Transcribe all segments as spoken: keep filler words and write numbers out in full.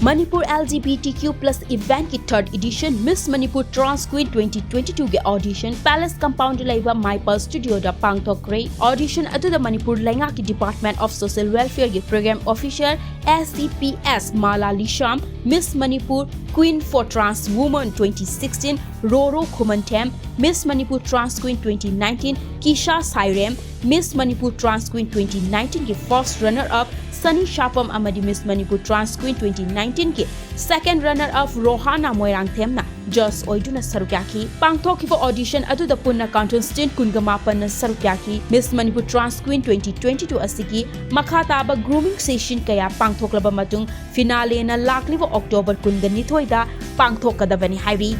Manipur L G B T Q plus event ꯀꯤ third edition Miss Manipur Trans Queen twenty twenty-two ꯒꯤ audition Palace Compound ꯗ ꯂꯩꯕ ꯃꯥꯏꯄꯥꯜ Studio ꯗ ꯄꯥꯡꯊꯣꯛꯈ꯭ꯔꯦ꯫ Audition ꯑꯗꯨꯗ ꯃꯅꯤꯄꯨꯔ ꯂꯩꯉꯥꯛꯀꯤ Department of Social Welfare ꯒꯤ Program Officer S C P S malai ꯂꯤꯁꯥꯝ, Miss Manipur Queen for Trans Women twenty sixteen ꯔꯣꯔꯣ Khumanthem, Miss Manipur Trans Queen twenty nineteen ꯀꯤꯁꯥ ꯁꯥꯏꯔꯦꯝ, Miss Manipur Trans Queen twenty nineteen ꯒꯤ first runner up ꯁꯅꯤ ꯁꯥꯄꯝ ꯑꯃꯗꯤ Miss Manipur Trans Queen twenty nineteen ꯒꯤ second runner up ꯔꯣꯍꯥꯅꯥ ꯃꯣꯏꯔꯥꯡꯊꯦꯝꯅ judge ꯑꯣꯏꯗꯨꯅ ꯁꯔꯨꯛ ꯌꯥꯈꯤ꯫ ꯄꯥꯡꯊꯣꯛꯈꯤꯕ audition ꯑꯗꯨꯗ ꯄꯨꯟꯅ contestant ꯀꯨꯟꯒ ꯃꯥꯄꯟꯅ ꯁꯔꯨꯛ ꯌꯥꯈꯤ꯫ Miss Manipur Trans Queen twenty twenty-two ꯑꯁꯤꯒꯤ ꯃꯈꯥ ꯇꯥꯕ grooming session ꯀꯌꯥ ꯄꯥꯡꯊꯣꯛꯂꯕ ꯃꯇꯨꯡ, finale ꯅ ꯂꯥꯛꯂꯤꯕ October ꯀꯨꯟꯒ ꯅꯤꯊꯣꯏꯗ ꯄꯥꯡꯊꯣꯛꯀꯗꯕꯅꯤ ꯍꯥꯏꯔꯤ꯫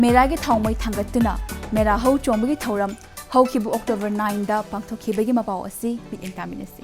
ꯃꯦꯔꯥꯒꯤ ꯊꯥꯎꯃꯩ ꯊꯥꯡꯒꯠꯇꯨꯅ ꯃꯦꯔꯥ ꯍꯧ ꯆꯣꯡꯕꯒꯤ ꯊꯧꯔꯝ ꯍꯧꯈꯤꯕ October nine ꯗ ꯄꯥꯡꯊꯣꯛꯈꯤꯕꯒꯤ ꯃꯄꯥꯎ ꯑꯁꯤ ꯃꯤꯠꯌꯦꯡ ꯇꯥꯃꯤꯟꯅꯁꯤ꯫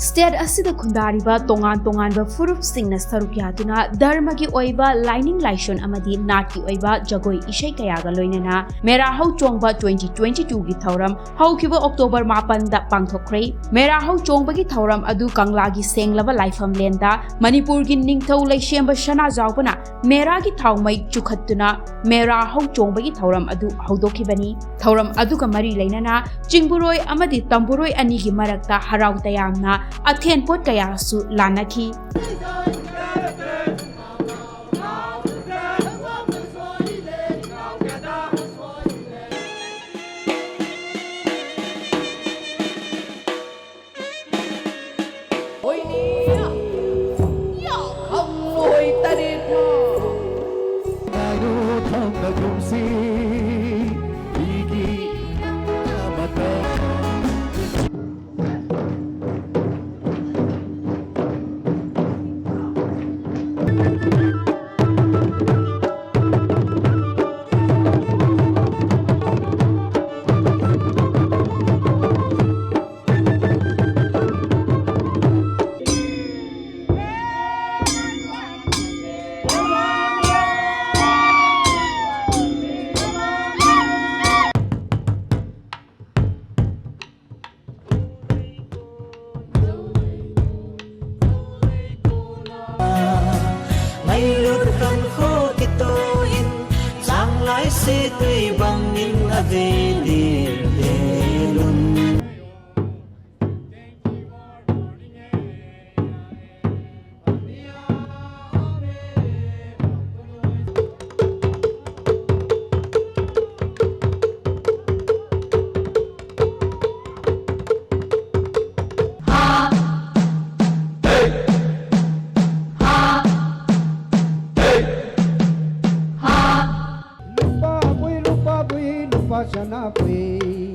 State ꯑꯁꯤꯗ ꯈꯨꯟꯗꯥꯔꯤꯕ ꯇꯣꯉꯥꯟ ꯇꯣꯉꯥꯟꯕ ꯐꯨꯔꯨꯞꯁꯤꯡꯅ ꯁꯔꯨꯛ ꯌꯥꯗꯨꯅ ꯙꯔꯃꯒꯤ ꯑꯣꯏꯕ ꯂꯥꯏꯅꯤꯡ ꯂꯥꯏꯁꯣꯟ ꯑꯃꯗꯤ ꯅꯥꯠꯀꯤ ꯑꯣꯏꯕ ꯖꯒꯣꯏ ꯏꯁꯩ ꯀꯌꯥꯒ ꯂꯣꯏꯅꯅ ꯃꯦꯔꯥ ꯍꯧ ꯆꯣꯡꯕ twenty twenty-two ꯒꯤ ꯊꯧꯔꯝ ꯍꯧꯈꯤꯕ October ꯃꯥꯄꯟꯗ ꯄꯥꯡꯊꯣꯛꯈ꯭ꯔꯦ꯫ ꯃꯦꯔꯥ ꯍꯧ ꯆꯣꯡꯕꯒꯤ ꯊꯧꯔꯝ ꯑꯗꯨ ꯀꯪꯂꯥꯒꯤ ꯁꯦꯡꯂꯕ ꯂꯥꯏꯐꯝꯂꯦꯟꯗ ꯃꯅꯤꯄꯨꯔꯒꯤ ꯅꯤꯡꯊꯧ ꯂꯩꯁꯦꯝꯕ ꯁꯅꯥꯖꯥꯎꯕꯅ ꯃꯦꯔꯥꯒꯤ ꯊꯥꯎꯃꯩ ꯆꯨꯈꯠꯇꯨꯅ ꯃꯦꯔꯥ ꯍꯧ ꯆꯣꯡꯕꯒꯤ ꯊꯧꯔꯝ ꯑꯗꯨ ꯍꯧꯗꯣꯛꯈꯤꯕꯅꯤ꯫ ꯊꯧꯔꯝ ꯑꯗꯨꯒ ꯃꯔꯤ ꯂꯩꯅꯅ ꯆꯤꯡꯕꯨꯔꯣꯏ ꯑꯃꯗꯤ ꯇꯝꯕꯨꯔꯣꯏ ꯑꯅꯤꯒꯤ ꯃꯔꯛꯇ ꯍꯔꯥꯎ ꯇꯌꯥꯝꯅ ꯑꯊꯦꯟ ꯄꯣꯠ ꯀꯌꯥꯁꯨ ꯂꯥꯟꯅꯈꯤ꯫ Ngailut kan kho kito in, sang lai se tui bang in a ve dir te lun. Lupa bui, lupa bui, lupa sana bui.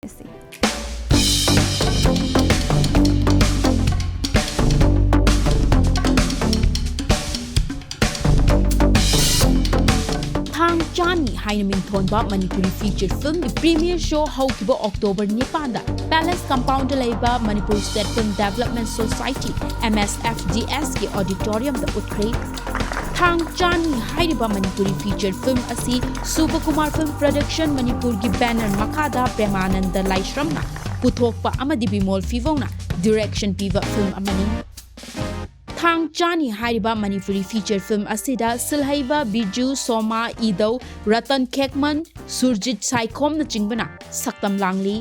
ꯌꯦꯡꯃꯤꯟꯅꯁꯤ꯫ ꯊꯥꯡ ꯆꯥꯅꯤ ꯍꯥꯏꯅ ꯃꯤꯡꯊꯣꯟꯕ ꯃꯅꯤꯄꯨꯔꯤ feature filmꯒꯤ premiere show ꯍꯧꯈꯤꯕ October ꯅꯤꯄꯥꯟꯗ Palace Compoundꯗ ꯂꯩꯕ Manipur State Film Development Society, M S F D Sꯒꯤ auditoriumꯗ ꯎꯠꯈ꯭ꯔꯦ꯫ ꯊꯥꯡ ꯆꯥꯅꯤ ꯍꯥꯏꯔꯤꯕ Manipuri feature film ꯑꯁꯤ ꯁꯨꯕꯀꯨꯃꯥꯔ Film Production ꯃꯅꯤꯄꯨꯔꯒꯤ banner ꯃꯈꯥꯗ ꯄ꯭ꯔꯦꯃꯥꯅꯟꯗ ꯂꯥꯏꯁ꯭ꯔꯝꯅ ꯄꯨꯊꯣꯛꯄ ꯑꯃꯗꯤ ꯕꯤꯃꯣꯜ ꯐꯤꯕꯧꯅ direction ꯄꯤꯕ film ꯑꯃꯅꯤ꯫ ꯊꯥꯡ ꯆꯥꯅꯤ ꯍꯥꯏꯔꯤꯕ ꯃꯅꯤꯄꯨꯔꯤ feature film ꯑꯁꯤꯗ ꯁꯤꯜꯍꯩꯕ ꯕꯤꯖꯨ, ꯁꯣꯃꯥ, ꯏꯗꯧ, ꯔꯇꯟ ꯈꯦꯛꯃꯟ, ꯁꯨꯔꯖꯤꯠ ꯁꯥꯏꯈꯣꯝꯅꯆꯤꯡꯕꯅ ꯁꯛꯇꯝ ꯂꯥꯡꯂꯤ꯫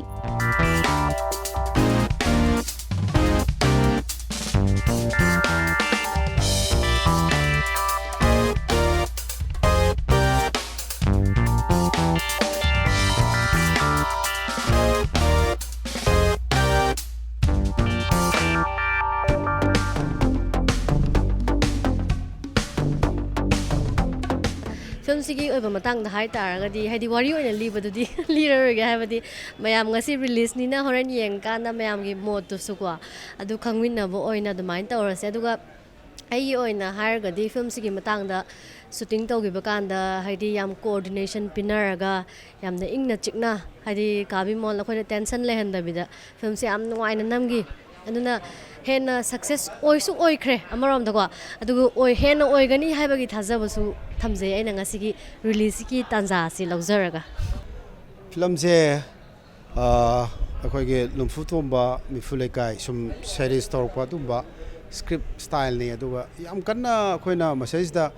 Filmꯁꯤꯒꯤ ꯑꯣꯏꯕ ꯃꯇꯥꯡꯗ ꯍꯥꯏ ꯇꯥꯔꯒꯗꯤ, ꯍꯥꯏꯗꯤ, ꯋꯥꯔꯤ ꯑꯣꯏꯅ ꯂꯤꯕꯗꯨꯗꯤ ꯂꯤꯔꯔꯣꯏꯒꯦ, ꯍꯥꯏꯕꯗꯤ ꯃꯌꯥꯝ ꯉꯁꯤ releaseꯅꯤꯅ ꯍꯣꯔꯦꯟ ꯌꯦꯡꯀꯥꯟꯗ ꯃꯌꯥꯝꯒꯤ moodꯇꯨꯁꯨꯀꯣ, ꯑꯗꯨ ꯈꯪꯃꯤꯟꯅꯕ ꯑꯣꯏꯅ ꯑꯗꯨꯃꯥꯏꯅ ꯇꯧꯔꯁꯦ꯫ ꯑꯗꯨꯒ ꯑꯩꯒꯤ ꯑꯣꯏꯅ ꯍꯥꯏꯔꯒꯗꯤ, filmꯁꯤꯒꯤ ꯃꯇꯥꯡꯗ shooting ꯇꯧꯈꯤꯕ ꯀꯥꯟꯗ, ꯍꯥꯏꯗꯤ, ꯌꯥꯝ coordination ꯄꯤꯅꯔꯒ, ꯌꯥꯝꯅ ꯏꯪꯅ ꯆꯤꯛꯅ, ꯍꯥꯏꯗꯤ, ꯀꯥ ꯕꯤꯃꯣꯜ ꯑꯩꯈꯣꯏꯅ tension ꯂꯩꯍꯟꯗꯕꯤꯗ filmꯁꯦ ꯌꯥꯝ ꯅꯨꯡꯉꯥꯏꯅ ꯅꯝꯈꯤ꯫ ꯑꯗꯨꯅ ꯍꯦꯟꯅ success ꯑꯣꯏꯁꯨ ꯑꯣꯏꯈ꯭ꯔꯦ ꯑꯃꯔꯣꯝꯗꯀꯣ, ꯑꯗꯨꯒ ꯑꯣꯏ-, ꯍꯦꯟꯅ ꯑꯣꯏꯒꯅꯤ ꯍꯥꯏꯕꯒꯤ ꯊꯥꯖꯕꯁꯨ ꯊꯝꯖꯩ ꯑꯩꯅ ꯉꯁꯤꯒꯤ releaseꯀꯤ ꯇꯥꯟꯖꯥ ꯑꯁꯤ ꯂꯧꯖꯔꯒ꯫ Filmꯁꯦ, ꯑ, ꯑꯩꯈꯣꯏꯒꯤ ꯂꯨꯝꯐꯨ ꯇꯣꯝꯕ, ꯃꯤꯐꯨ ꯂꯩꯀꯥꯏ, ꯁꯨꯝ series ꯇꯧꯔꯛꯄ ꯑꯗꯨꯝꯕ script styleꯅꯤ꯫ ꯑꯗꯨꯒ ꯌꯥꯝ ꯀꯟꯅ ꯑꯩꯈꯣꯏꯅ ꯃꯁꯤꯗꯩꯁꯤꯗ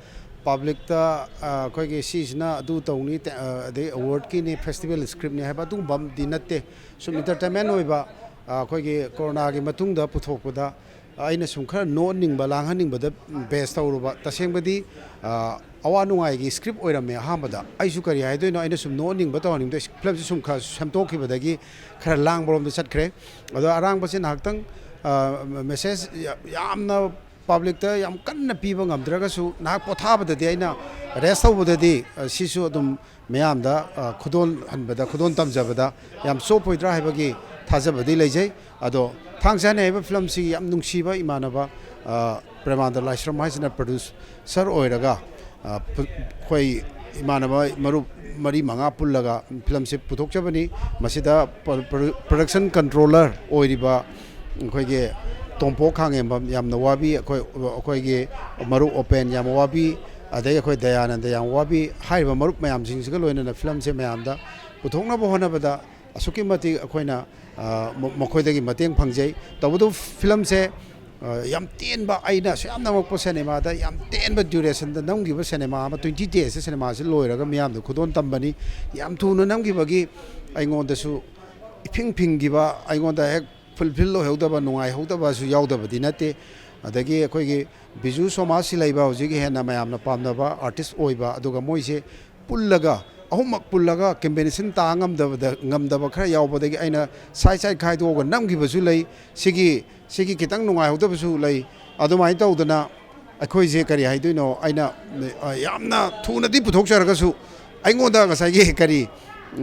publicꯇ, ꯑ, ꯑꯩꯈꯣꯏꯒꯤ ꯁꯤꯁꯤꯅ ꯑꯗꯨ ꯇꯧꯅꯤ, ꯇꯦ-, ꯑ, ꯑꯗꯩ awardꯀꯤꯅꯤ, festival scriptꯅꯤ ꯍꯥꯏꯕ ꯑꯗꯨꯒꯨꯝꯕ ꯑꯃꯗꯤ ꯅꯠꯇꯦ꯫ ꯁꯨꯝ entertainment ꯑꯣꯏꯕ, ꯑ, ꯑꯩꯈꯣꯏꯒꯤ coronaꯒꯤ ꯃꯇꯨꯡꯗ ꯄꯨꯊꯣꯛꯄꯗ ꯑꯩꯅ ꯁꯨꯝ ꯈꯔ ꯅꯣꯛꯍꯟꯅꯤꯡꯕ, ꯂꯥꯡꯍꯟꯅꯤꯡꯕꯗ base ꯇꯧꯔꯨꯕ꯫ ꯇꯁꯦꯡꯕꯗꯤ, ꯑ, ꯑꯋꯥ ꯅꯨꯡꯉꯥꯏꯒꯤ script ꯑꯣꯏꯔꯝꯃꯦ ꯑꯍꯥꯟꯕꯗ꯫ ꯑꯩꯁꯨ ꯀꯔꯤ ꯍꯥꯏꯗꯣꯏꯅꯣ, ꯑꯩꯅ ꯁꯨꯝ ꯅꯣꯛꯍꯟꯅꯤꯡꯕ ꯇꯧꯍꯟꯅꯤꯡꯕꯗ filmꯁꯦ ꯁꯨꯝ ꯈꯔ ꯁꯦꯝꯗꯣꯛꯈꯤꯕꯗꯒꯤ ꯈꯔ ꯂꯥꯡꯕꯔꯣꯝꯗ ꯆꯠꯈ꯭ꯔꯦ꯫ ꯑꯗꯣ ꯑꯔꯥꯡꯕꯁꯦ ꯉꯥꯏꯍꯥꯛꯇꯪ, ꯑ, message ꯌꯥ-, ꯌꯥꯝꯅ ꯄꯕ꯭ꯂꯤꯛꯇ ꯌꯥꯝ ꯀꯟꯅ ꯄꯤꯕ ꯉꯝꯗ꯭ꯔꯒꯁꯨ, ꯅꯍꯥꯛ ꯄꯣꯊꯥꯕꯗꯗꯤ, ꯑꯩꯅ ꯔꯦꯁ ꯇꯧꯕꯗꯗꯤ, ꯑ, ꯁꯤꯁꯨ ꯑꯗꯨꯝ ꯃꯤꯌꯥꯝꯗ, ꯑ, ꯈꯨꯗꯣꯜꯍꯟꯕꯗ, ꯈꯨꯗꯣꯜ ꯇꯝꯖꯕꯗ ꯌꯥꯝ ꯆꯣꯞꯄꯣꯏꯗ꯭ꯔꯥ ꯍꯥꯏꯕꯒꯤ ꯊꯥꯖꯕꯗꯤ ꯂꯩꯖꯩ꯫ ꯑꯗꯣ ꯊꯥꯡ ꯆꯥꯅꯤ ꯍꯥꯏꯕ ꯐꯤꯂꯝꯁꯤ ꯌꯥꯝ ꯅꯨꯡꯁꯤꯕ ꯏꯃꯥꯟꯅꯕ, ꯑ, ꯄ꯭ꯔꯦꯃꯥꯅꯟꯗ ꯂꯥꯏꯁ꯭ꯔꯝ ꯍꯥꯏꯁꯤꯅ ꯄ꯭ꯔꯣꯗ꯭ꯌꯨꯁꯔ ꯑꯣꯏꯔꯒ, ꯑ, ꯄꯨ-, ꯑꯩꯈꯣꯏ ꯏꯃꯥꯟꯅꯕ ꯃꯔꯨꯞ ꯃꯔꯤ ꯃꯉꯥ ꯄꯨꯜꯂꯒ ꯐꯤꯂꯝꯁꯤ ꯄꯨꯊꯣꯛꯆꯕꯅꯤ꯫ ꯃꯁꯤꯗ ꯄ꯭ꯔ-, ꯄ꯭ꯔ-, ꯄ꯭ꯔꯗꯛꯁꯟ ꯀꯟꯇ꯭ꯔꯣꯂꯔ ꯑꯣꯏꯔꯤꯕ ꯑꯩꯈꯣꯏꯒꯤ ꯇꯣꯝꯄꯣꯛ ꯈꯥꯉꯦꯝꯕꯝ ꯌꯥꯝꯅ ꯋꯥꯕꯤ, ꯑꯩꯈꯣꯏ, ꯑꯩꯈꯣꯏꯒꯤ ꯃꯔꯨꯞ ꯑꯣꯄꯦꯟ ꯌꯥꯝ ꯋꯥꯕꯤ, ꯑꯗꯩ ꯑꯩꯈꯣꯏ ꯗꯌꯥꯅꯟꯗ ꯌꯥꯝ ꯋꯥꯕꯤ, ꯍꯥꯏꯔꯤꯕ ꯃꯔꯨꯞ ꯃꯌꯥꯝꯁꯤꯡꯁꯤꯒ ꯂꯣꯏꯅꯅ ꯐꯤꯂꯝꯁꯦ ꯃꯌꯥꯝꯗ ꯄꯨꯊꯣꯛꯅꯕ ꯍꯣꯠꯅꯕꯗ ꯑꯁꯨꯛꯀꯤ ꯃꯇꯤꯛ ꯑꯩꯈꯣꯏꯅ, ꯑ, ꯃ-, ꯃꯈꯣꯏꯗꯒꯤ ꯃꯇꯦꯡ ꯐꯪꯖꯩ꯫ ꯇꯧꯕꯇꯕꯨ ꯐꯤꯂꯝꯁꯦ, ꯑ, ꯌꯥꯝ ꯇꯦꯟꯕ, ꯑꯩꯅ ꯑꯁꯨꯛ ꯌꯥꯝ ꯅꯝꯃꯛꯄ ꯁꯤꯅꯦꯃꯥꯗ ꯌꯥꯝ ꯇꯦꯟꯕ ꯗ꯭ꯌꯨꯔꯦꯁꯟꯗ ꯅꯝꯈꯤꯕ ꯁꯤꯅꯦꯃꯥ ꯑꯃ, ꯇ꯭ꯋꯦꯟꯇꯤ ꯗꯦꯖꯇ ꯁꯤꯅꯦꯃꯥꯁꯤ ꯂꯣꯏꯔꯒ ꯃꯤꯌꯥꯝꯗ ꯈꯨꯗꯣꯜ ꯇꯝꯕꯅꯤ꯫ ꯌꯥꯝ ꯊꯨꯅ ꯅꯝꯈꯤꯕꯒꯤ ꯑꯩꯉꯣꯟꯗꯁꯨ ꯏꯐꯤꯡ ꯐꯤꯡꯈꯤꯕ, ꯑꯩꯉꯣꯟꯗ ꯍꯦꯛ ꯐꯨꯜꯐꯤꯜ ꯑꯣꯏꯍꯧꯗꯕ, ꯅꯨꯡꯉꯥꯏꯍꯧꯗꯕꯁꯨ ꯌꯥꯎꯗꯕꯗꯤ ꯅꯠꯇꯦ꯫ ꯑꯗꯒꯤ ꯑꯩꯈꯣꯏꯒꯤ ꯕꯤꯖꯨ ꯁꯣꯃꯥꯖ ꯁꯤꯂꯩꯕ ꯍꯧꯖꯤꯛ ꯍꯦꯟꯅ ꯃꯌꯥꯝꯅ ꯄꯥꯝꯅꯕ ꯑꯥꯔꯇꯤꯁ ꯑꯣꯏꯕ, ꯑꯗꯨꯒ ꯃꯣꯏꯁꯦ ꯄꯨꯜꯂꯒ, ꯑꯍꯨꯝꯃꯛ ꯄꯨꯜꯂꯒ ꯀꯝꯕꯤꯅꯦꯁꯟ ꯇꯥ ꯉꯝꯗꯕꯗ, ꯉꯝꯗꯕ ꯈꯔ ꯌꯥꯎꯕꯗꯒꯤ ꯑꯩꯅ ꯁꯥꯏꯠ ꯁꯥꯏꯠ ꯈꯥꯏꯗꯣꯛꯑꯒ ꯅꯝꯈꯤꯕꯁꯨ ꯂꯩ꯫ ꯁꯤꯒꯤ, ꯁꯤꯒꯤ ꯈꯤꯇꯪ ꯅꯨꯡꯉꯥꯏꯍꯧꯗꯕꯁꯨ ꯂꯩ꯫ ꯑꯗꯨꯃꯥꯏꯅ ꯇꯧꯗꯅ ꯑꯩꯈꯣꯏꯁꯦ, ꯀꯔꯤ ꯍꯥꯏꯗꯣꯏꯅꯣ, ꯑꯩꯅ, ꯑ, ꯌꯥꯝꯅ ꯊꯨꯅꯗꯤ ꯄꯨꯊꯣꯛꯆꯔꯒꯁꯨ, ꯑꯩꯉꯣꯟꯗ ꯉꯁꯥꯏꯒꯤ ꯀꯔꯤ,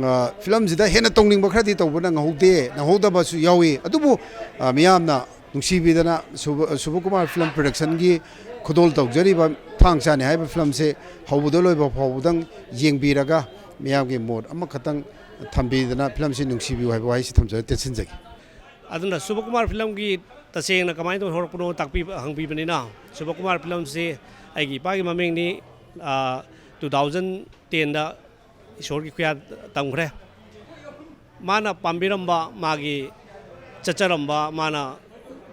ꯑ, ꯐꯤꯂꯝꯁꯤꯗ ꯍꯦꯟꯅ ꯇꯧꯅꯤꯡꯕ ꯈꯔꯗꯤ ꯇꯧꯕ ꯅꯪꯍꯧꯗꯦ, ꯅꯪꯍꯧꯗꯕꯁꯨ ꯌꯥꯎꯏ꯫ ꯑꯗꯨꯕꯨ, ꯑ, ꯃꯤꯌꯥꯝꯅ ꯅꯨꯡꯁꯤꯕꯤꯗꯅ ꯁꯨꯕ-, ꯁꯨꯕꯀꯨꯃꯥꯔ ꯐꯤꯂꯝ ꯄ꯭ꯔꯗꯛꯁꯟꯒꯤ ꯈꯨꯗꯣꯜ ꯇꯧꯖꯔꯤꯕ ꯊꯥꯡ ꯆꯥꯅꯤ ꯍꯥꯏꯕ ꯐꯤꯂꯝꯁꯦ ꯍꯧꯕꯗ ꯂꯣꯏꯕ ꯐꯥꯎꯕꯗꯪ ꯌꯦꯡꯕꯤꯔꯒ, ꯃꯤꯌꯥꯝꯒꯤ ꯃꯣꯠ ꯑꯃꯈꯛꯇꯪ ꯊꯝꯕꯤꯗꯅ ꯐꯤꯂꯝꯁꯤ ꯅꯨꯡꯁꯤꯕꯤꯌꯨ ꯍꯥꯏꯕ ꯋꯥꯍꯩꯁꯤ ꯊꯝꯖꯔ ꯇꯦꯟꯁꯤꯟꯖꯒꯦ꯫ ꯑꯗꯨꯅ ꯁꯨꯕꯀꯨꯃꯥꯔ ꯐꯤꯂꯝꯒꯤ ꯇꯁꯦꯡꯅ ꯀꯃꯥꯏꯅ ꯇꯧꯅ ꯍꯧꯔꯛꯄꯅꯣ ꯇꯥꯛꯄꯤꯕ, ꯍꯪꯕꯤꯕꯅꯤꯅ, ꯁꯨꯕꯀꯨꯃꯥꯔ ꯐꯤꯂꯝꯁꯤ ꯑꯩꯒꯤ ꯏꯄꯥꯒꯤ ꯃꯃꯤꯡꯅꯤ꯫ ꯑ, ꯇꯨ ꯊꯥꯎꯖꯟ ꯇꯦꯟꯗ ꯏꯁꯣꯔꯒꯤ ꯈꯨꯌꯥ ꯇꯝꯈ꯭ꯔꯦ꯫ ꯃꯥꯅ ꯄꯥꯝꯕꯤꯔꯝꯕ, ꯃꯥꯒꯤ ꯆꯠꯆꯔꯝꯕ, ꯃꯥꯅ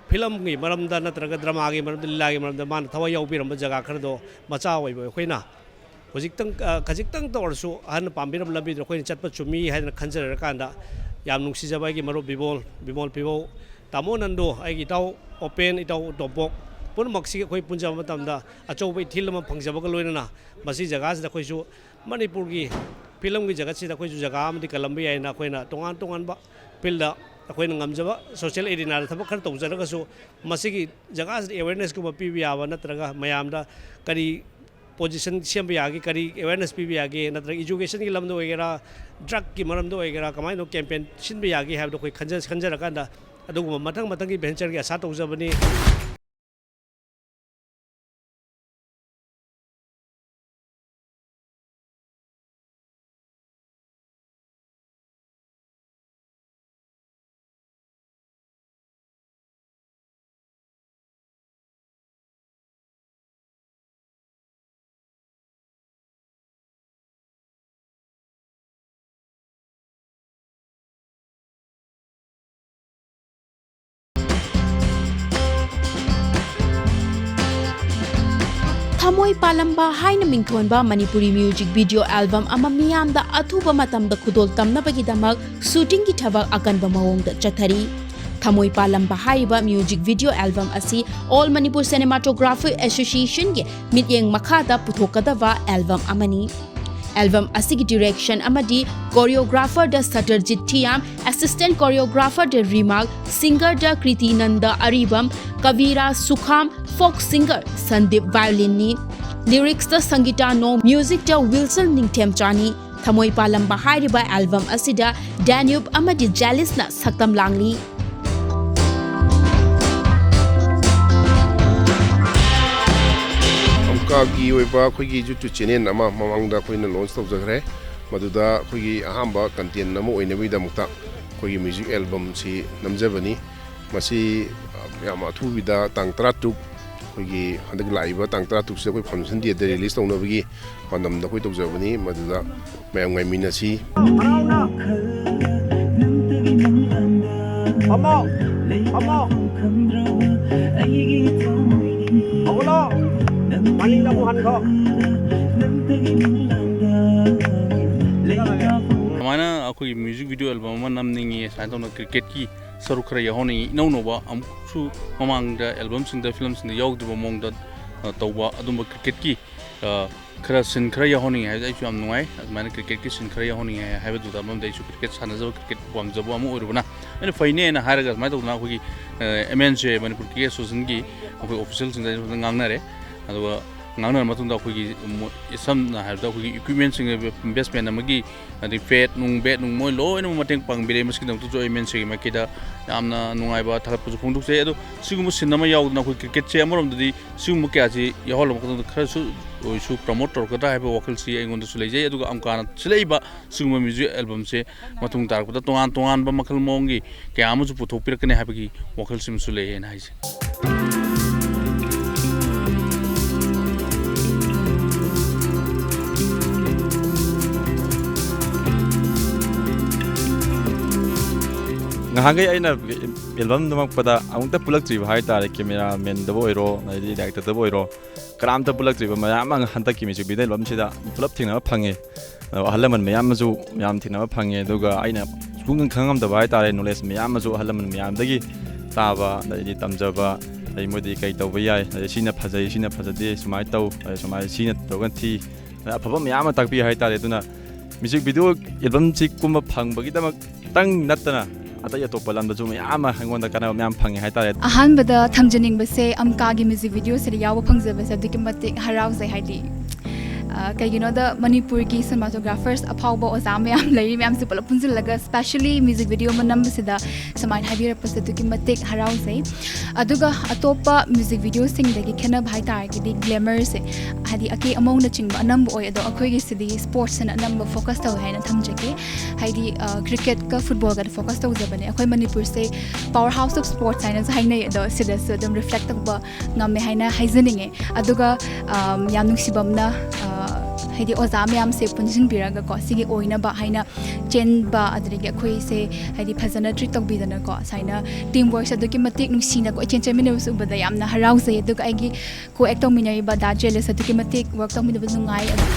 ꯐꯤꯂꯝꯒꯤ ꯃꯔꯝꯗ ꯅꯠꯇ꯭ꯔꯒ ꯗ꯭ꯔꯃꯥꯒꯤ ꯃꯔꯝꯗ, ꯂꯤꯂꯥꯒꯤ ꯃꯔꯝꯗ ꯃꯥꯅ ꯊꯋꯥꯏ ꯌꯥꯎꯕꯤꯔꯝꯕ ꯖꯒꯥ ꯈꯔꯗꯣ ꯃꯆꯥ ꯑꯣꯏꯕ ꯑꯩꯈꯣꯏꯅ ꯍꯧꯖꯤꯛꯇꯪ, ꯑ, ꯈꯖꯤꯛꯇꯪꯇ ꯑꯣꯏꯔꯁꯨ ꯑꯍꯟꯅ ꯄꯥꯝꯕꯤꯔꯝꯕ ꯂꯝꯕꯤꯗꯨꯗ ꯑꯩꯈꯣꯏꯅ ꯆꯠꯄ ꯆꯨꯝꯃꯤ ꯍꯥꯏꯗꯅ ꯈꯟꯖꯔꯀꯥꯟꯗ, ꯌꯥꯝ ꯅꯨꯡꯁꯤꯖꯕ ꯑꯩꯒꯤ ꯃꯔꯨꯞ ꯕꯤꯃꯣꯜ, ꯕꯤꯃꯣꯜ ꯄꯤꯕꯧ, ꯇꯥꯃꯣ ꯅꯟꯗꯨ, ꯑꯩꯒꯤ ꯏꯇꯥꯎ ꯑꯣꯄꯦꯟ, ꯏꯇꯥꯎ ꯇꯣꯝꯄꯣꯛ, ꯄꯨꯝꯅꯃꯛꯁꯤ ꯑꯩꯈꯣꯏ ꯄꯨꯟꯖꯕ ꯃꯇꯝꯗ ꯑꯆꯧꯕ ꯏꯊꯤꯜ ꯑꯃ ꯐꯪꯖꯕꯒ ꯂꯣꯏꯅꯅ ꯃꯁꯤ ꯖꯒꯥꯁꯤꯗ ꯑꯩꯈꯣꯏꯁꯨ ꯃꯅꯤꯄꯨꯔꯒꯤ ꯐꯤꯂꯝꯒꯤ ꯖꯒꯠꯁꯤꯗ ꯑꯩꯈꯣꯏꯁꯨ ꯖꯒꯥ ꯑꯃꯗꯤ ꯀꯜꯂꯝꯕ ꯌꯥꯏꯅ ꯑꯩꯈꯣꯏꯅ ꯇꯣꯉꯥꯟ ꯇꯣꯉꯥꯟꯕ ꯐꯤꯜꯗ ꯑꯩꯈꯣꯏꯅ ꯉꯝꯖꯕ social arenaꯗ ꯊꯕꯛ ꯈꯔ ꯇꯧꯖꯔꯒꯁꯨ, ꯃꯁꯤꯒꯤ ꯖꯒꯥꯁꯤꯗ awarenessꯀꯨꯝꯕ ꯄꯤꯕ ꯌꯥꯕ, ꯅꯠꯇ꯭ꯔꯒ ꯃꯌꯥꯝꯗ ꯀꯔꯤ position ꯁꯦꯝꯕ ꯌꯥꯒꯦ, ꯀꯔꯤ awareness ꯄꯤꯕ ꯌꯥꯒꯦ, ꯅꯠꯇ꯭ꯔꯒ educationꯒꯤ ꯂꯝꯗ ꯑꯣꯏꯒꯦꯔꯥ, drugꯀꯤ ꯃꯔꯝꯗ ꯑꯣꯏꯒꯦꯔꯥ, ꯀꯃꯥꯏꯅ campaign ꯁꯤꯟꯕ ꯌꯥꯒꯦ ꯍꯥꯏꯕꯗꯣ ꯑꯩꯈꯣꯏ ꯈꯟꯖ-, ꯈꯟꯖꯔꯀꯥꯟꯗ ꯑꯗꯨꯒꯨꯝꯕ ꯃꯊꯪ ꯃꯊꯪꯒꯤ ventureꯒꯤ ꯑꯁꯥ ꯇꯧꯖꯕꯅꯤ꯫ ꯊꯃꯣꯏ ꯄꯥꯜꯂꯝꯕ ꯍꯥꯏꯅ ꯃꯤꯡꯊꯣꯟꯕ ꯃꯅꯤꯄꯨꯔꯤ music video album ꯑꯃ ꯃꯤꯌꯥꯝꯗ ꯑꯊꯨꯕ ꯃꯇꯝꯗ ꯈꯨꯗꯣꯜ ꯇꯝꯅꯕꯒꯤꯗꯃꯛ shootingꯒꯤ ꯊꯕꯛ ꯑꯀꯟꯕ ꯃꯑꯣꯡꯗ ꯆꯠꯊꯔꯤ꯫ ꯊꯃꯣꯏ ꯄꯥꯜꯂꯝꯕ ꯍꯥꯏꯔꯤꯕ music video album ꯑꯁꯤ All Manipur Cinematography Associationꯒꯤ ꯃꯤꯠꯌꯦꯡ ꯃꯈꯥꯗ ꯄꯨꯊꯣꯛꯀꯗꯕ album ꯑꯃꯅꯤ꯫ Album ꯑꯁꯤꯒꯤ direction ꯑꯃꯗꯤ choreographerꯗ ꯁꯇꯔꯖꯤꯠ ꯊꯤꯌꯥꯝ, assistant choreographerꯗ ꯔꯤꯃꯥꯛ, singerꯗ ꯀ꯭ꯔꯤꯇꯤꯅꯟꯗ ꯑꯔꯤꯕꯝ, ꯀꯕꯤꯔꯥ ꯁꯨꯈꯥꯝ, folk singer ꯁꯟꯗꯤꯞ violinꯅꯤ꯫ Lyricsꯇ ꯁꯪꯒꯤꯇꯥ ꯅꯣꯡ, musicꯇ ꯋꯤꯜꯁꯟ ꯅꯤꯡꯊꯦꯝꯆꯥꯅꯤ꯫ ꯊꯃꯣꯏ ꯄꯥꯜꯂꯝꯕ ꯍꯥꯏꯔꯤꯕ album ꯑꯁꯤꯗ Danube ꯑꯃꯗꯤ Jalisꯅ ꯁꯛꯇꯝ ꯂꯥꯡꯂꯤ꯫ ꯑꯃꯨꯛꯀꯥꯒꯤ ꯑꯣꯏꯕ ꯑꯩꯈꯣꯏꯒꯤ YouTube channel ꯑꯃ ꯃꯃꯥꯡꯗ ꯑꯩꯈꯣꯏꯅ launch ꯇꯧꯖꯈ꯭ꯔꯦ꯫ ꯃꯗꯨꯗ ꯑꯩꯈꯣꯏꯒꯤ ꯑꯍꯥꯟꯕ content ꯑꯃ ꯑꯣꯏꯅꯕꯒꯤꯗꯃꯛꯇ ꯑꯩꯈꯣꯏꯒꯤ music albumꯁꯤ ꯅꯝꯖꯕꯅꯤ꯫ ꯃꯁꯤ, ꯑ, ꯌꯥꯝ ꯑꯊꯨꯕꯤꯗ ꯇꯥꯡ ꯇꯔꯥꯇꯔꯨꯛ ꯑꯩꯈꯣꯏꯒꯤ ꯍꯟꯗꯛ ꯂꯥꯛꯏꯕ ꯇꯥꯡ ꯇꯔꯥꯇꯔꯨꯛꯁꯤꯗ ꯑꯩꯈꯣꯏ Foundation Dayꯗ release ꯇꯧꯅꯕꯒꯤ ꯄꯥꯟꯗꯝꯗ ꯑꯩꯈꯣꯏ ꯇꯧꯖꯕꯅꯤ꯫ ꯃꯗꯨꯗ ꯃꯌꯥꯝ ꯉꯥꯏꯃꯤꯟꯅꯁꯤ꯫ ꯐꯝꯃꯣ꯫ ꯐꯝꯃꯣ꯫ ꯍꯧꯒꯠꯂꯣ꯫ ꯃꯅꯤꯡꯗ ꯑꯃꯨꯛ ꯍꯟꯈꯣ꯫ ꯁꯨꯃꯥꯏꯅ ꯑꯩꯈꯣꯏꯒꯤ music video album ꯑꯃ ꯅꯝꯅꯤꯡꯉꯤ, ꯁꯨꯃꯥꯏꯅ ꯇꯧꯅ cricketꯀꯤ ꯁꯔꯨꯛ ꯈꯔ ꯌꯥꯎꯍꯟꯅꯤꯡꯉꯤ꯫ ꯏꯅꯧ ꯅꯧꯕ, ꯑꯃꯨꯛꯁꯨ ꯃꯃꯥꯡꯗ albumꯁꯤꯡꯗ, filmꯁꯤꯡꯗ ꯌꯥꯎꯗ꯭ꯔꯤꯕ ꯃꯑꯣꯡꯗ ꯑ, ꯇꯧꯕ ꯑꯗꯨꯝꯕ cricketꯀꯤ, ꯑ, ꯈꯔ scene ꯈꯔ ꯌꯥꯎꯍꯟꯅꯤꯡꯉꯦ ꯍꯥꯏꯕꯗꯤ ꯑꯩꯁꯨ ꯌꯥꯝ ꯅꯨꯡꯉꯥꯏ꯫ ꯑꯗꯨꯃꯥꯏꯅ cricketꯀꯤ scene ꯈꯔ ꯌꯥꯎꯍꯟꯅꯤꯡꯉꯦ ꯍꯥꯏꯕꯗꯨꯗ ꯑꯃꯔꯣꯝꯗ ꯑꯩꯁꯨ cricket ꯁꯥꯟꯅꯖꯕ, cricket ꯄꯥꯝꯖꯕ ꯑꯃ ꯑꯣꯏꯔꯨꯕꯅ ꯑꯩꯅ ꯐꯩꯅꯦꯅ ꯍꯥꯏꯔꯒ ꯑꯗꯨꯃꯥꯏꯅ ꯇꯧꯗꯅ ꯑꯩꯈꯣꯏꯒꯤ, ꯑ, M N C, Manipur Cricket Associationꯒꯤ ꯑꯩꯈꯣꯏ officialꯁꯤꯡꯗ ꯑꯩꯉꯣꯟꯗ ꯉꯥꯡꯅꯔꯦ꯫ ꯑꯗꯨꯒ ꯉꯥꯡꯅꯔ ꯃꯇꯨꯡꯗ ꯑꯩꯈꯣꯏꯒꯤ ꯃꯣ-, ꯁꯝꯅ ꯍꯥꯏꯔꯕꯗ ꯑꯩꯈꯣꯏꯒꯤ equipmentꯁꯤꯡ, batsman ꯑꯃꯒꯤ ꯑꯗꯩ pad ꯅꯨꯡ, bat ꯅꯨꯡ ꯃꯣꯏ ꯂꯣꯏꯅꯃꯛ ꯃꯇꯦꯡ ꯄꯥꯡꯕꯤꯔꯦ꯫ ꯃꯁꯤꯒꯤꯗꯃꯛꯇꯁꯨ ꯑꯩ M N Cꯒꯤ ꯃꯥꯏꯀꯩꯗ ꯌꯥꯝꯅ ꯅꯨꯡꯉꯥꯏꯕ ꯊꯥꯒꯠꯄꯁꯨ ꯐꯣꯡꯗꯣꯛꯆꯩ꯫ ꯑꯗꯣ ꯁꯤꯒꯨꯝꯕ scene ꯑꯃ ꯌꯥꯎꯗꯅ ꯑꯩꯈꯣꯏ cricketꯁꯦ ꯑꯃꯔꯣꯝꯗꯗꯤ ꯁꯤꯒꯨꯝꯕ ꯀꯌꯥꯁꯤ ꯌꯥꯎꯍꯜꯂꯕ ꯃꯇꯨꯡꯗ ꯈꯔꯁꯨ ꯑꯣꯏꯔꯁꯨ promote ꯇꯧꯔꯛꯀꯗ꯭ꯔꯥ ꯍꯥꯏꯕ ꯋꯥꯈꯜꯁꯤ ꯑꯩꯉꯣꯟꯗꯁꯨ ꯂꯩꯖꯩ꯫ ꯑꯗꯨꯒ ꯑꯃꯨꯀꯥꯅ ꯁꯤꯜꯂꯛꯏꯕ ꯁꯤꯒꯨꯝꯕ music albumꯁꯦ ꯃꯇꯨꯡ ꯇꯥꯔꯛꯄꯗ ꯇꯣꯉꯥꯟ ꯇꯣꯉꯥꯟꯕ ꯃꯈꯜ ꯃꯑꯣꯡꯒꯤ ꯀꯌꯥ ꯑꯃꯁꯨ ꯄꯨꯊꯣꯛꯄꯤꯔꯛꯀꯅꯤ ꯍꯥꯏꯕꯒꯤ ꯋꯥꯈꯜꯁꯤꯃꯁꯨ ꯂꯩꯌꯦꯅ ꯍꯥꯏꯖꯩ꯫ ꯉꯍꯥꯟꯈꯩ ꯑꯩꯅ album ꯅꯝꯃꯛꯄꯗ ꯑꯃꯨꯛꯇ ꯄꯨꯜꯂꯛꯇ꯭ꯔꯤꯕ ꯍꯥꯏꯇꯥꯔꯦ, cameramanꯗꯕꯨ ꯑꯣꯏꯔꯣ, ꯑꯗꯩꯗꯤ directorꯗꯕꯨ ꯑꯣꯏꯔꯣ, ꯀꯅꯥꯝꯇ ꯄꯨꯜꯂꯛꯇ꯭ꯔꯤꯕ ꯃꯌꯥꯝ ꯑꯃ ꯍꯟꯗꯛꯀꯤ music video albumꯁꯤꯗ ꯄꯨꯂꯞ ꯊꯦꯡꯅꯕ ꯐꯪꯉꯦ꯫ ꯑꯗꯣ ꯑꯍꯜ ꯂꯃꯟ ꯃꯌꯥꯝ ꯑꯃꯁꯨ ꯌꯥꯝ ꯊꯦꯡꯅꯕ ꯐꯪꯉꯦ꯫ ꯑꯗꯨꯒ ꯑꯩꯅ ꯁꯨꯡꯈꯪ ꯈꯪꯉꯝꯗꯕ ꯍꯥꯏꯇꯥꯔꯦ, knowledge ꯃꯌꯥꯝ ꯑꯃꯁꯨ ꯑꯍꯜ ꯂꯃꯟ ꯃꯌꯥꯝꯗꯒꯤ ꯇꯥꯕ, ꯑꯗꯩꯗꯤ ꯇꯝꯖꯕ, ꯑꯗꯩ ꯃꯣꯏꯗꯤ ꯀꯩ ꯇꯧꯕ ꯌꯥꯏ, ꯑꯗꯩ ꯁꯤꯅ ꯐꯖꯩ, ꯁꯤꯅ ꯐꯖꯗꯦ, ꯁꯨꯃꯥꯏꯅ ꯇꯧ, ꯑꯗꯩ ꯁꯨꯃꯥꯏꯅ ꯁꯤꯅ ꯇꯧꯔꯒ ꯊꯤ, ꯑꯗꯩ ꯑꯐꯕ ꯃꯌꯥꯝ ꯑꯃ ꯇꯥꯛꯄꯤ ꯍꯥꯏꯇꯥꯔꯦ꯫ ꯑꯗꯨꯅ music video albumꯁꯤ ꯀꯨꯝꯕ ꯐꯪꯕꯒꯤꯗꯃꯛꯇꯪ ꯅꯠꯇꯅ ꯑꯇꯩ ꯑꯇꯣꯞꯄ ꯂꯝꯗꯁꯨ ꯃꯌꯥꯝ ꯑꯃ ꯑꯩꯉꯣꯟꯗ ꯀꯥꯟꯅꯕ ꯃꯌꯥꯝ ꯐꯪꯉꯦ ꯍꯥꯏꯇꯥꯔꯦ꯫ ꯑꯍꯥꯟꯕꯗ ꯊꯝꯖꯅꯤꯡꯕꯁꯦ ꯑꯝꯀꯥꯒꯤ music videoꯁꯤꯗ ꯌꯥꯎꯕ ꯐꯪꯖꯕꯁꯦ ꯑꯗꯨꯛꯀꯤ ꯃꯇꯤꯛ ꯍꯔꯥꯎꯖꯩ꯫ ꯍꯥꯏꯗꯤ, ꯑ, ꯀꯩꯒꯤꯅꯣꯗ ꯃꯅꯤꯄꯨꯔꯒꯤ cinematographers ꯑꯐꯥꯎꯕ ꯑꯣꯖꯥ ꯃꯌꯥꯝ ꯂꯩꯔꯤ, ꯃꯌꯥꯝꯁꯦ ꯄꯨꯂꯞ ꯄꯨꯟꯁꯤꯜꯂꯒ specially music video ꯑꯃ ꯅꯝꯕꯁꯤꯗ ꯁꯨꯃꯥꯏꯅ ꯍꯥꯏꯕꯤꯔꯛꯄꯁꯦ ꯑꯗꯨꯛꯀꯤ ꯃꯇꯤꯛ ꯍꯔꯥꯎꯖꯩ꯫ ꯑꯗꯨꯒ ꯑꯇꯣꯞꯄ music videoꯁꯤꯡꯗꯒꯤ ꯈꯦꯠꯅꯕ ꯍꯥꯏꯇꯥꯔꯒꯗꯤ glamourꯁꯦ, ꯍꯥꯏꯗꯤ ꯑꯀꯦ ꯑꯃꯧꯅꯆꯤꯡꯕ ꯑꯅꯝꯕ ꯑꯣꯏ, ꯑꯗꯣ ꯑꯩꯈꯣꯏꯒꯤꯁꯤꯗꯤ sportsꯁꯤꯅ ꯑꯅꯝꯕ focus ꯇꯧꯋꯦ ꯍꯥꯏꯅ ꯊꯝꯖꯒꯦ꯫ ꯍꯥꯏꯗꯤ, ꯑ, cricketꯀ footballꯒꯗ focus ꯇꯧꯖꯕꯅꯦ꯫ ꯑꯩꯈꯣꯏ ꯃꯅꯤꯄꯨꯔꯁꯦ power house of sports ꯍꯥꯏꯅꯁꯨ ꯍꯥꯏꯅꯩ, ꯑꯗꯣ ꯁꯤꯗꯁꯨ ꯑꯗꯨꯝ reflect ꯇꯧꯕ ꯉꯝꯃꯦ ꯍꯥꯏꯅ ꯍꯥꯏꯖꯅꯤꯡꯉꯦ꯫ ꯑꯗꯨꯒ, ꯑꯝ, ꯌꯥꯝ ꯅꯨꯡꯁꯤꯕ ꯑꯃꯅ, ꯑ, ꯍꯥꯏꯗꯤ ꯑꯣꯖꯥ ꯃꯌꯥꯝꯁꯦ ꯄꯨꯟꯁꯤꯟꯕꯤꯔꯒꯀꯣ, ꯁꯤꯒꯤ ꯑꯣꯏꯅꯕ ꯍꯥꯏꯅ ꯆꯦꯟꯕ, ꯑꯗꯨꯗꯒꯤ ꯑꯩꯈꯣꯏꯁꯦ ꯍꯥꯏꯗꯤ ꯐꯖꯅ treat ꯇꯧꯕꯤꯗꯅꯀꯣ, ꯁꯨꯃꯥꯏꯅ team workꯁꯦ ꯑꯗꯨꯛꯀꯤ ꯃꯇꯤꯛ ꯅꯨꯡꯁꯤꯅ ꯀꯣꯏꯆꯦꯟ ꯆꯦꯟꯃꯤꯟꯅꯕꯁꯨ ꯎꯕꯗ ꯌꯥꯝꯅ ꯍꯔꯥꯎꯖꯩ꯫ ꯑꯗꯨꯒ ꯑꯩꯒꯤ co-act ꯇꯧꯃꯤꯟꯅꯔꯤꯕ ꯗꯥ ꯖꯦꯂꯁ ꯑꯗꯨꯛꯀꯤ ꯃꯇꯤꯛ work ꯇꯧꯃꯤꯟꯅꯕ ꯅꯨꯡꯉꯥꯏ꯫ ꯑꯗꯨ